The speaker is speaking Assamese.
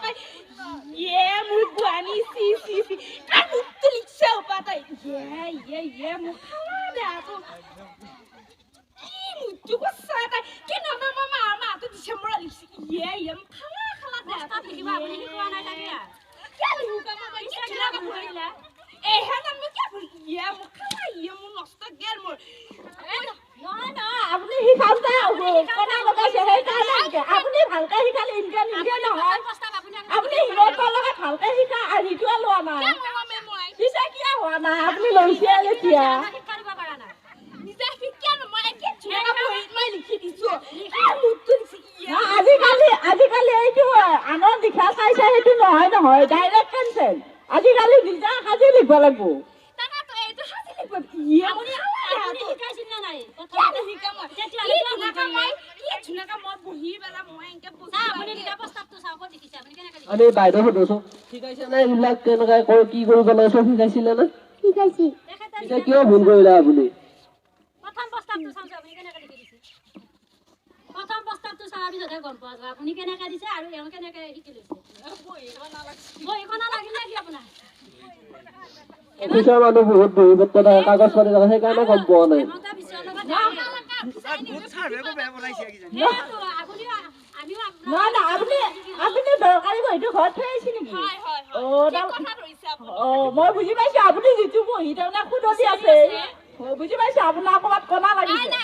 তই ইয়ে মোৰ গুৱানি চি চি চি তাৰ মুখটো লিখছে ওপা তই ইয়ে ইয়ে ইয়ে মোক খালা দেহাটো কি মুখটো কৰছা তই কি নৱেম্বৰ মাহৰ মাহটো ডিচেম্বৰত লিখছি ইয়ে ইয়ে মোক খালা খালা দেহাটো লিখিব আপুনি শিকোৱা নাই চাগে। কিয় লিখো মই কি ধুনীয়াকে ভৰিলা এইহে মই কিয় ভৰি ইয়ে মোক খালা ইয়ে মোৰ নষ্ট গেল মোৰ। নহয় নহয়, আপুনি শিকাওঁতে কণা লগাইছে, সেইকাৰণে এনেকে। আপুনি ভালকে শিকালে ইনকে নিদিয়ে নহয়। আপুনি সিহঁতৰ লগত ভালকে শিকা আৰু সিটোৱে লোৱা নাই। পিছে কিয় হোৱা নাই? আপুনি লৈছে যেতিয়া আজিকালি আজিকালি এইটো আনৰ লিখা চাই চাই সেইটো নহয় নহয়, ডাইৰেক্ট কেঞ্চেল। আজিকালি নিজা সাজি লিখিব লাগিব। আমি বাইদেউ সুধোচোন, শিকাইছে নে এইবিলাক কেনেকৈ কি কৰিব লাগে চব শিকাইছিলে নে? শিকাইছি। এতিয়া কিয় ভুল কৰিলে আপুনি? প্ৰথম প্ৰস্তাৱটো চাওঁ, আপুনি কেনেকৈ লিখি দিছে। প্ৰথম প্ৰস্তাৱটো চোৱাৰ পিছতহে গম পোৱা যাব আপুনি কেনেকৈ দিছে আৰু এওঁ কেনেকৈ শিকি লৈছে। বহীখনা লাগিল নেকি আপোনাৰ? অফিচৰ মানুহ বহুত বহী পত্ৰ থাকে, কাগজ পাতি থাকে, সেইকাৰণে গম পোৱা নাই। হিমন্ত বিশ্বৰ লগত আমিও নহয় নহয়, আপুনি আপুনি দৰকাৰী বহীটো ঘৰত থৈ আহিছে নেকি? অ' মই বুজি পাইছো, আপুনি যিটো বহী তাৰমানে খুদলি আছে, বুজি পাইছো আপোনাৰ ক'ৰবাত কণা লাগিছে।